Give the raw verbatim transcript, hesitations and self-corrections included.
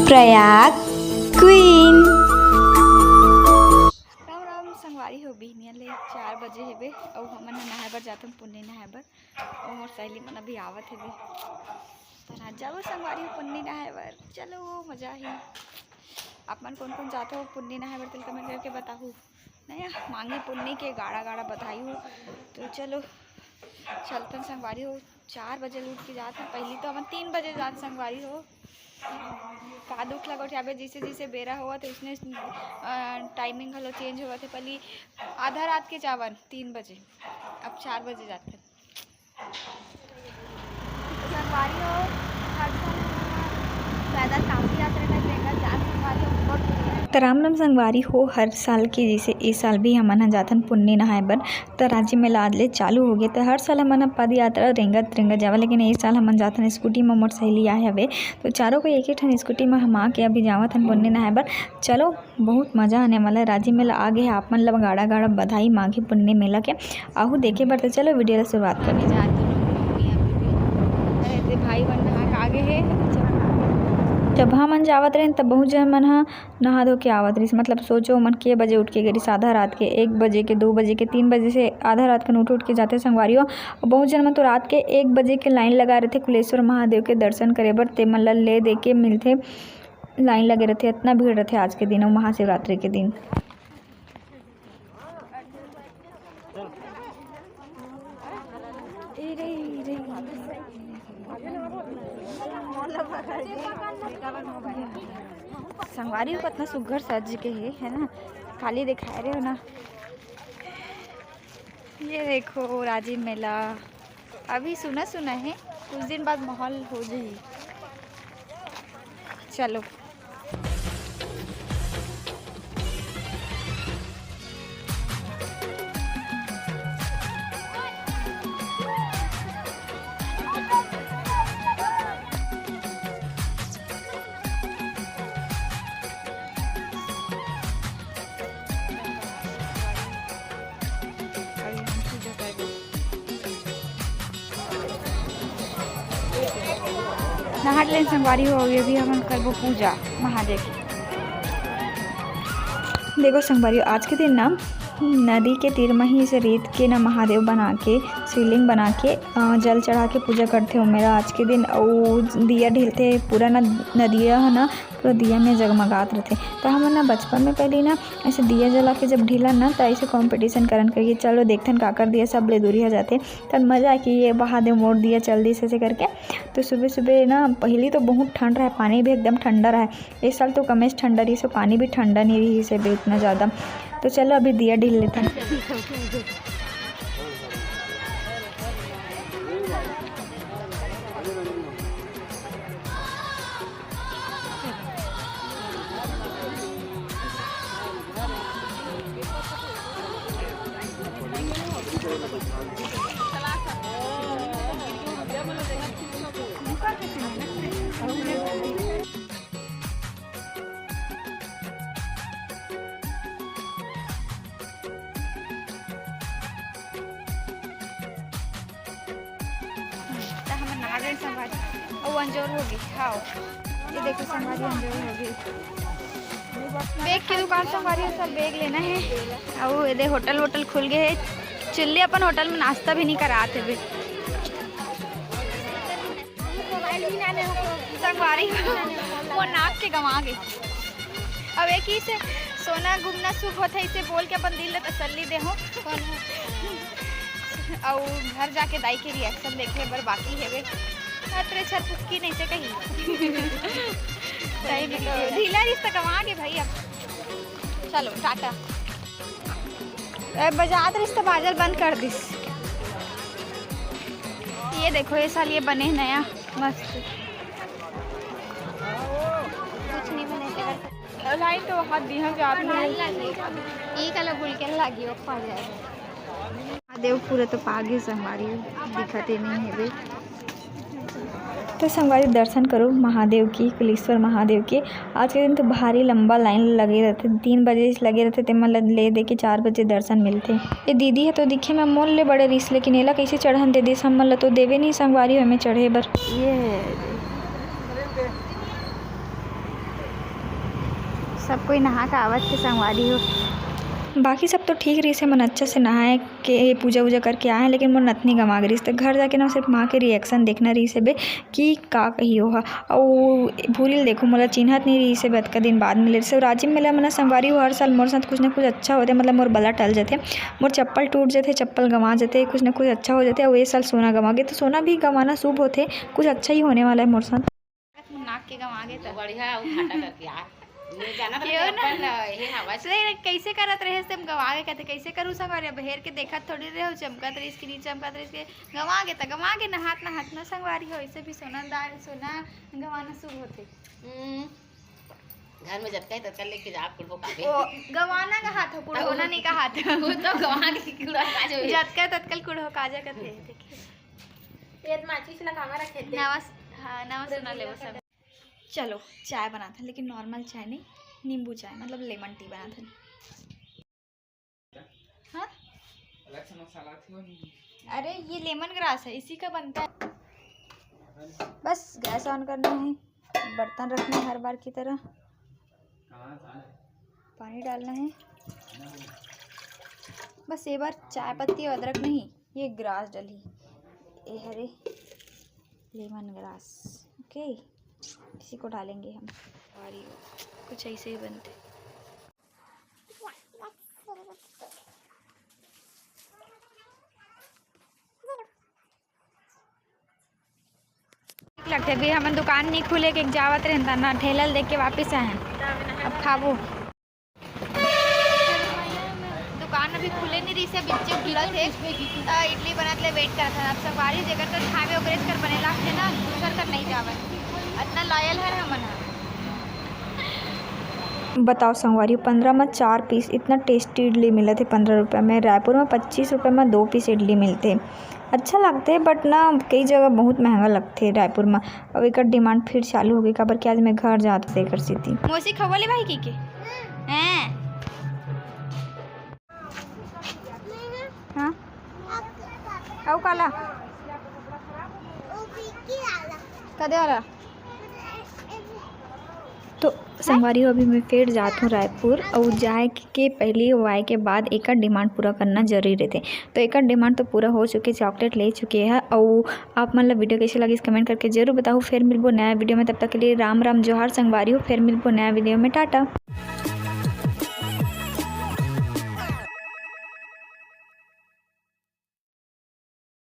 Prayag queen. Ram Ram संगवारी हो, बिहनिया ले चार बजे हेबे, अउ हमन ह नहाए बर जाथन, पुन्नी नहाए बर। अउ मोर सहेली मन अभी आवत हेबे, त आज जाबो संगवारी हो पुन्नी नहाए बर। चलो, मजा ही। आप मन कोन कोन जात हो पुन्नी नहाए बर, तेल कमेंट करके बताहू। नहीं, मांगी पुन्नी के गाड़ा गाड़ा बधाई हो। तो चलो, चलतन संगवारी हो। चार बजे उठ के जात हन, पहली तो हमन तीन बजे जात संगवारी हो। का दुख लगा उठाबे, जैसे जैसे बेरा होवत है, उसने, अ, टाइमिंग घलो चेंज होवत है। पहली आधा रात के जावन तीन बजे, अब चार बजे जात हन। संगवारी हो, हर साल हमन ह पैदल काशी यात्रा करके लेकर जात संगवारी हो, बहुत दूर है। त राम राम संगवारी हो, हर साल के जैसे ए साल भी हमन ह जाथन पुन्नी नहाए बर। त राजिम मेला आज ले चालू हो गे, त हर साल हमन ह पद यात्रा रेंगत रेंगत जावन, लेकिन ए साल हमन जाथन स्कूटी म, मोर सहेली आए हवे, तो चारों को एक एक ठन स्कूटी म हमा के अभी जावत हन पुन्नी नहाए बर। चलो, बहुत मजा आने वाला है। राजिम मेला आ गे हे, आप मन ल गाड़ा गाड़ा बधाई माघी पुन्नी मेला के। आहू देखे बर, त चलो वीडियो ला शुरुआत करते हैं। अरे, ते भाई मन नहा के आ गे हे। जब हमन जावत रहेन, तब बहुत जन मन ह नहा धो के आवत रहिस। मतलब सोचो, ओमन के बजे उठ के गे रहिस, आधा रात के एक बजे के, दो बजे के, तीन बजे से आधा रात कन उठ उठ के जाथे संगवारी हो। अउ बहुत जन मन तो रात के एक बजे के लाइन लगा रहिथे कुलेश्वर महादेव के दर्शन करे बर, ते मन ल ले दे के मिलथे, लाइन लगे रहिथे, इतना भीड़ रहिथे आज के दिन अउ महाशिवरात्रि के दिन। संगवारी हो, कतना सुग्घर सज के हे, है ना? काली दिखाए रहे हो ना। ये देखो, राजिम मेला अभी सुना सुना है, कुछ दिन बाद माहौल हो जाही। चलो। नहा लेन संगवारी हो, ये भी हमन करबो पूजा महादेव के। देखो संगवारी, आज के दिन ना नदी के तीर म ही इसे रेत के ना महादेव बना के, शिवलिंग बना के, अ, जल चढ़ा के पूजा करथे ओमेरा आज के दिन। अउ दिया ढिलथे, पूरा ना नदिया ह ना पूरा दिया में जगमगात रहिथे। त हमन ना बचपन में पहले ना ऐसे दिया जला के जब ढिलन ना, त ऐसे कॉम्पिटिशन करन कहिए, चलो देखथन काकर दिया सबले दूरी हो जाथे। त मजा आए कि ये बहा दे मोर दिया चल दिस ऐसे करके। तो सुबह सुबह ना पहली तो बहुत ठंड रहे, पानी भी एकदम ठंडा रहे। इस साल तो कमेच ठंडा रहिस, पानी भी ठंडा नहीं रहिस हे इतना ज़्यादा। तो चलो अभी दिया ढील लेथन। त हमन नहा गए संगवारी, अउ अंजोर हो गई। हाँ, ये देखो संगवारी, अंजोर हो गई। बैग के दुकान संगवारी, सब बैग लेना है। अउ ये दे होटल वोटल खुल गए है। चुल्ली अपन होटल में नाश्ता भी नहीं करात है बे। संगवारी, वो नाक के गंवा गे। अब एक ही से सोना गुमना शुभ होथे, इसे बोल के अपन दिल ले तसल्ली दे हो। अउ घर जाके दाई के रिएक्शन देखे बर बाकी हेवे। अतरे छरपुक्की नहीं से कही। सही में तो ढीला रिश्ता गंवा गे भाई। अब चलो टाटा। ए, बजात रहिस त बाजल बंद कर दिस। ये देखो, ये साल ये बने नया मस्त। कुछ नहीं बने तेकर। लाइन तो हाथ दिहा के आप लोग। ई कला गुल के लागी, ओ पड़ जाए। देव पूरा तो पागे संगवारी दिखते नहीं हेबे। तो संगवारी, दर्शन करो महादेव की, कुलेश्वर महादेव के। आज के दिन तो भारी लंबा लाइन लगे रहते, तीन बजे से लगे रहते, ते मन ल ले दे के चार बजे दर्शन मिलते। ये दीदी है तो दिखे में मोर ले बड़े रिस, लेकिन एला कैसे चढ़न दे दिस, हमन ल तो देवे नहीं संगवारी हमें चढ़े बर। ये है। सब कोई नहा के आवत हे संगवारी हो। बाकी सब तो ठीक रहिस हे, मन अच्छा से नहाए के पूजा वूजा करके आए हे, लेकिन मोर नथनी गंवा गे रहिस। त घर जाके ना सिर्फ माँ के reaction देखना रहिस हे बे कि का कही ओहा। अउ भूरी ल देखो, मोला चिन्हत नहीं रहिस हे बे, अतका दिन बाद मिले रहिस हे। अउ राजिम मेला म ना संगवारी हो, हर साल मोर साथ कुछ ना कुछ अच्छा होथे, मतलब मोर बला टल जथे, मोर चप्पल टूट जथे, चप्पल गंवा जथे, कुछ ना कुछ अच्छा हो जथे। अउ ए साल सोना गंवा गे, त सोना भी गंवाना शुभ होथे, कुछ अच्छा ही होने वाला है मोर साथ। नाक के गंवा गे त। बढ़िया, अउ घाटा करके आ। ये जाना था क्यों कि ना? अपन, अ, ये हवा से कइसे करत रहे, से हम गंवा गे कहते, कइसे करू संगवारी? अब हेर के देखत थोड़ी रहे हो, चमकत रहिस कि नहीं चमकत रहिस के, गंवा गे त गंवा गे, नहात नहात ना संगवारी हो, ऐसे भी सोना दार, सोना गंवाना शुभ होथे। हम्म, घर में जतका हे ततका लेके जा, कुल हो काबे। ओ, गंवाना का हाथ हो, कुल होना नहीं का हाथ। वो तो गंवा के कुल काज हो। जतका ततका कुल हो काजा कथे, देखिए। ये माचिस ला कामा रखे थे? नवा स-, हाँ, नवा सोना लेबो सब। चलो, चाय बनाथन, लेकिन normal चाय नहीं, नींबू चाय, मतलब lemon tea बनाथन। हाँ? अलग से मसाला थी वो नहीं। अरे, ये lemon grass है, इसी का बनता है। बस गैस on करना है, बर्तन रखना है हर बार की तरह, पानी डालना है। बस ये बार चाय पत्ती अउ अदरक नहीं, ये grass डली, ये हरे lemon grass। OK, इसी को डालेंगे हम। और ये कुछ ऐसे ही बनते। लगथे, अभी हमन दुकान नहीं खुले के जावत रहेन, त ना ठेला ल देख के वापिस आए हन। अब खाबो। दुकान अभी खुले नहीं रहिस हे, बिच्चे खुलत हे, त इडली बनत ले wait करत हन। अब संगवारी जेकर कर खावे ओकरे कर बने लागथे ना, दूसर कर नहीं जावत। अतना loyal हर हमन ह। बताओ संगवारी, पंद्रह में चार piece, इतना tasty इडली मिलत हे पंद्रह रुपया में। रायपुर में पच्चीस रुपया में दो piece इडली मिलथे। अच्छा लगथे, but ना कई जगह बहुत महंगा लगथे रायपुर में। अब एकर demand फिर चालू हो गई, काबर कि आज मैं घर जात हूँ, एकर सेती। मौसी खवा ले भाई की के? हैं? हाँ? अउ काला? कदे वाला? तो संगवारी हो, अभी मैं फिर जात हूँ रायपुर, अउ जाए के पहली अउ आए के बाद एकर demand पूरा करना जरूरी रहथे। तो एकर demand तो पूरा हो चुके, chocolate ले चुके हैं। अउ आप मन ला video कैसे लगिस, comment करके जरूर बताओ। फिर मिलबो नया video में, तब तक के लिए राम राम, जोहार संगवारी हो। फिर मिलबो नया video में, टाटा।